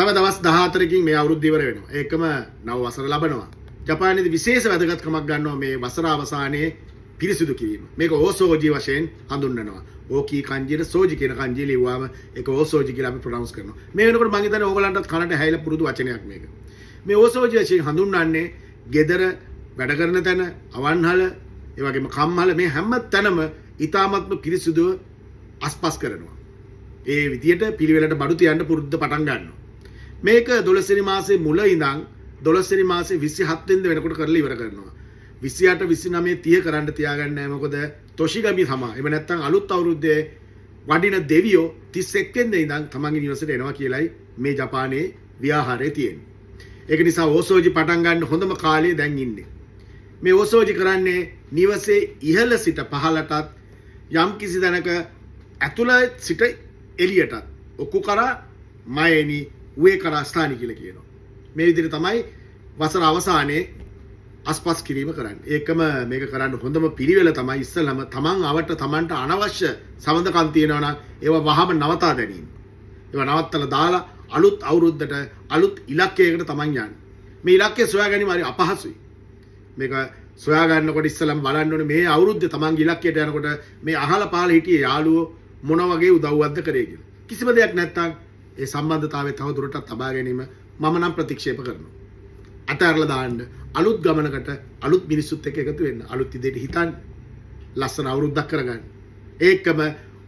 තව දවස් 14කින් මේ අවුරුද්ද ඉවර වෙනවා. ඒකම නව වසර ලබනවා. ජපානයේදී විශේෂ වැදගත්කමක් ගන්නවා මේ වසර අවසානයේ පිරිසිදු කිරීම. මේක ඕසෝජි වශයෙන් හඳුන්වනවා. ඕකී කංජියට සෝජි කියන කංජිය ලිව්වාම ඒක ඕසෝජි කියලා අපි ප්‍රොනවුන්ස් කරනවා. මේ වෙනකොට මං හිතන්නේ ඕගලන්ටත් කනට හැයිලා පුරුදු වචනයක් මේක. මේ ඕසෝජි වශයෙන් හඳුන්වන්නේ ගෙදර වැඩ කරන තැන, අවන්හල, ඒ වගේම කම්හල මේ හැම තැනම ඉතාමත්ම පිරිසිදුව අස්පස් කරනවා. ඒ විදියට පිළිවෙලට බඩු තියන්න පුරුද්ද පටන් ගන්නවා. මේක 12 වෙනි මාසේ මුල ඉඳන් 12 වෙනි මාසේ 27 වෙනිදා වෙනකොට කරලා ඉවර කරනවා. 28, 29, 30 කරන්න තියාගන්න නෑ. මොකද තොෂිගමි තමා. එහෙම නැත්නම් අලුත් අවුරුද්දේ වඩින දෙවියෝ 31 වෙනිදා ඉඳන් තමන්ගේ නිවසට එනවා කියලයි මේ ජපානයේ ව්‍යවහාරය තියෙන්නේ. ඒක නිසා ඕසෝජි පටන් ගන්න හොඳම කාලය දැන් ඉන්නේ. මේ ඕසෝජි කරන්නේ නිවසේ ඉහළ සිට පහළටත් යම් කිසි තැනක ඇතුළ සිට එළියටත් ඔකු කරා මයනි උවේ කරා ස්ථානි කියලා කියනවා. මේ විදිහට තමයි වසර අවසානයේ අස්පස් කිරීම කරන්නේ. ඒකම මේක කරන්න හොඳම පිළිවෙල තමයි ඉස්සෙල්ලම තමන් අවට තමන්ට අනවශ්‍ය සබඳකම් තියෙනවා නම් ඒවා වහම නවතා ගැනීම. ඒවා නවත්තලා දාලා අලුත් අවුරුද්දට අලුත් ඉලක්කයකට තමන් යන්න. මේ ඉලක්කය සොයා ගැනීම හරි අපහසුයි. මේක සොයා ගන්නකොට ඉස්සෙල්ලම බලන්න ඕනේ මේ අවුරුද්දේ තමන්ගේ ඉලක්කයට යනකොට මේ අහල පහල හිටියේ යාළුවෝ මොන වගේ උදව්වක්ද කරේ කියලා. කිසිම දෙයක් නැත්තම් ඒ සම්බන්ධතාවය තව දුරටත් තබා ගැනීම මම නම් ප්‍රතික්ෂේප කරනවා. අතහැරලා දාන්න, අලුත් ගමනකට අලුත් මිනිස්සුත් එක්ක එකතු වෙන්න, අලුත් විදිහට හිතන්න, ලස්සන අවුරුද්දක් කරගන්න. ඒකම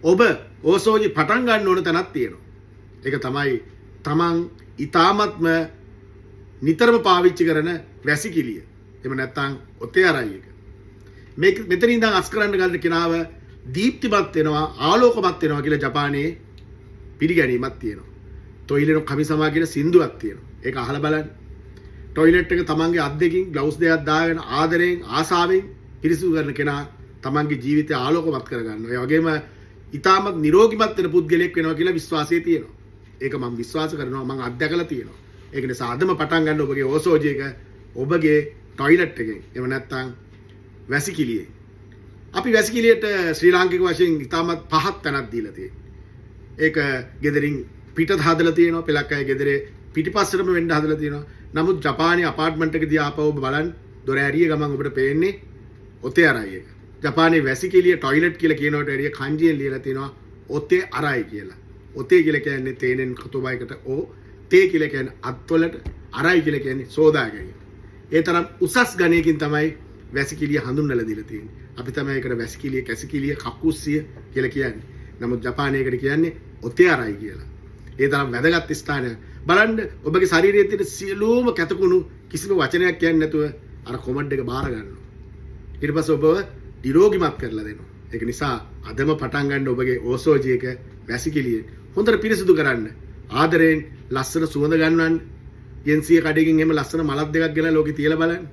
ඔබ ඕසෝජි පටන් ගන්න ඕන තැනක් තියෙනවා. ඒක තමයි තමන් ඉතාමත්ම නිතරම පාවිච්චි කරන වැසිකිළිය. එහෙම නැත්නම් ඔතේ අරයි එක. මේක මෙතන ඉඳන් අස් කරන්න ගන්න කෙනාව දීප්තිමත් වෙනවා, ආලෝකමත් වෙනවා කියලා ජපානයේ පිළිගැනීමක් තියෙනවා. ටොයිලට් කමිසමා කියන සින්දුවක් තියෙනවා. ඒක අහලා බලන්න. ටොයිලට් එක තමන්ගේ අත් දෙකින් ග්ලව්ස් දෙකක් දාගෙන ආදරයෙන් ආසාවෙන් පිරිසිදු කරන කෙනා තමන්ගේ ජීවිතය ආලෝකමත් කරගන්නවා. ඒ වගේම ඉතාමත් නිරෝගිමත් වෙන පුද්ගලයෙක් වෙනවා කියලා විශ්වාසය තියෙනවා. ඒක මම විශ්වාස කරනවා, මං අත්දැකලා තියෙනවා. ඒක නිසා අදම පටන් ගන්න ඔබගේ ඕසෝජි එක ඔබගේ ටොයිලට් එකෙන්. එහෙම නැත්නම් වැසිකිළියෙන්. අපි වැසිකිළියට ශ්‍රී ලාංකික වශයෙන් ඉතාමත් පහත් තැනක් දීලා තියෙනවා. ඒක ගෙදරින් පිටත් හදලා තියෙනවා. පෙලක් අය ගෙදරේ පිටිපස්සටම වෙන්න හදලා තියෙනවා. නමුත් ජපානයේ අපාර්ට්මන්ට් එක දිහා ආපහු ඔබ බලන්න, දොර ඇරිය ගමන් ඔබට පේන්නේ ඔතේ අරයි එක. ජපානයේ වැසිකිළිය ටොයිලට් කියලා කියනවට වැඩිය කංජියෙන් ලියලා තියෙනවා ඔතේ අරයි කියලා. ඔතේ කියලා කියන්නේ තේනෙන් කතෝබයිකට ඕ, තේ කියලා කියන්නේ අත්වලට, අරයි කියලා කියන්නේ සෝදා ගැනීම. ඒ තරම් උසස් ගණයකින් තමයි වැසිකිළිය හඳුන්වලා දීලා තියෙන්නේ. අපි තමයි ඒකට වැසිකිළිය, කැසිකිළිය, කකුස්සිය කියලා කියන්නේ. නමුත් ජපානයේ ඒකට කියන්නේ ඔතේ අරයි කියලා. ඒ තරම් වැදගත් ස්ථානයක්. බලන්න ඔබගේ ශරීරයේ තියෙන සියලුම කැතකුණු කිසිම වචනයක් කියන්නේ නැතුව අර කොමඩ් එක බාර ගන්නවා. ඊට පස්සේ ඔබව නිරෝගිමත් කරලා දෙනවා. ඒක නිසා අදම පටන් ගන්න ඔබගේ ඕසෝජි එක වැසිකිළිය හොඳට පිරිසිදු කරන්න. ආදරයෙන් ලස්සන සුවඳ ගන්නවන්න. ගෙන්සිය කඩේකින් එහෙම ලස්සන මලක් දෙකක් ගෙනලා ලෝකේ තියලා බලන්න.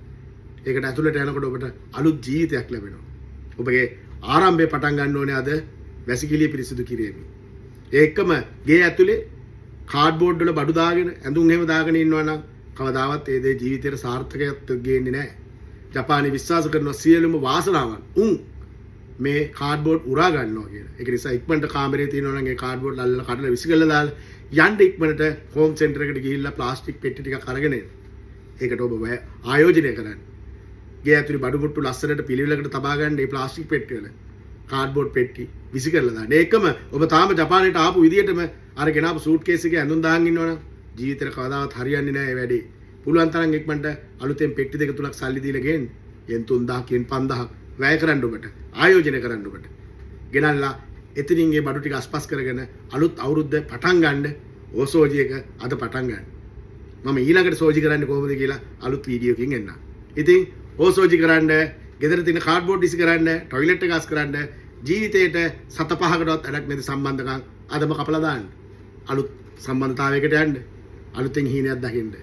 ඒකට ඇතුළට යනකොට ඔබට අලුත් ජීවිතයක් ලැබෙනවා. ඔබගේ ආරම්භය පටන් ගන්න ඕනේ අද වැසිකිළිය පිරිසිදු කිරීමෙන්. ඒකම ගේ ඇතුලේ කාඩ්බෝඩ් වල බඩු දාගෙන ඇඳුම් එහෙම දාගෙන ඉන්නවා නම් කවදාවත් ඒ දේ ජීවිතේට සාර්ථකයක් ගේන්නේ නැහැ. ජපානයේ විශ්වාස කරන සියලුම වාසනාවන් උන් මේ කාඩ්බෝඩ් උරා ගන්නවා කියලා. ඒක නිසා ඉක්මනට කාමරේ තියෙනවා නම් ඒ කාඩ්බෝඩ් අල්ලලා කඩලා විසි කරලා දාලා යන්න ඉක්මනට හෝම් සෙන්ටර් එකට ගිහිල්ලා ප්ලාස්ටික් පෙට්ටි ටිකක් අරගෙන එන්න. ඒකට ඔබ ආයෝජනය කරන්න. ගේ ඇතුලේ බඩු මුට්ටු ලස්සනට පිළිවෙලකට තබා ගන්න මේ ප්ලාස්ටික් පෙට්ටි වල කාඩ්බෝඩ් පෙට්ටි විසි කරලා දාන්න. ඒකම ඔබ තාම ජපානයට ආපු විදියටම අර ගෙනාපු සූට්කේස් එකේ ඇඳුම් දාන් ඉන්නවනම් ජීවිතේට කවදාවත් හරියන්නේ නෑ ඒ වැඩේ. පුළුවන් තරම් ඉක්මනට අලුතෙන් පෙට්ටි දෙක තුනක් සල්ලි දීලා ගේන්න. යෙන් 3000ක් යෙන් 5000ක් වැය කරන්න ඔබට. ආයෝජනය කරන්න ඔබට. ගෙනල්ලා එතනින් ඒ බඩු ටික අස්පස් කරගෙන අලුත් අවුරුද්ද පටන් ගන්න ඕසෝජි එක අද පටන් ගන්න. මම ඊළඟට සෝජි කරන්නේ කොහොමද කියලා අලුත් වීඩියෝ එකකින් එන්නම්. ඉතින් ඕසෝජි කරන්න, ගෙදර තියෙන කාඩ්බෝඩ් ඉසි කරන්න, ටොයිලට් එක අස් කරන්න, ජීවිතේට සත පහකටවත් වැඩක් නැති සම්බන්ධකම් අදම කපලා දාන්න. අලුත් සම්බන්ධතාවයකට යන්න. අලුතෙන් හීනයක් දකින්න.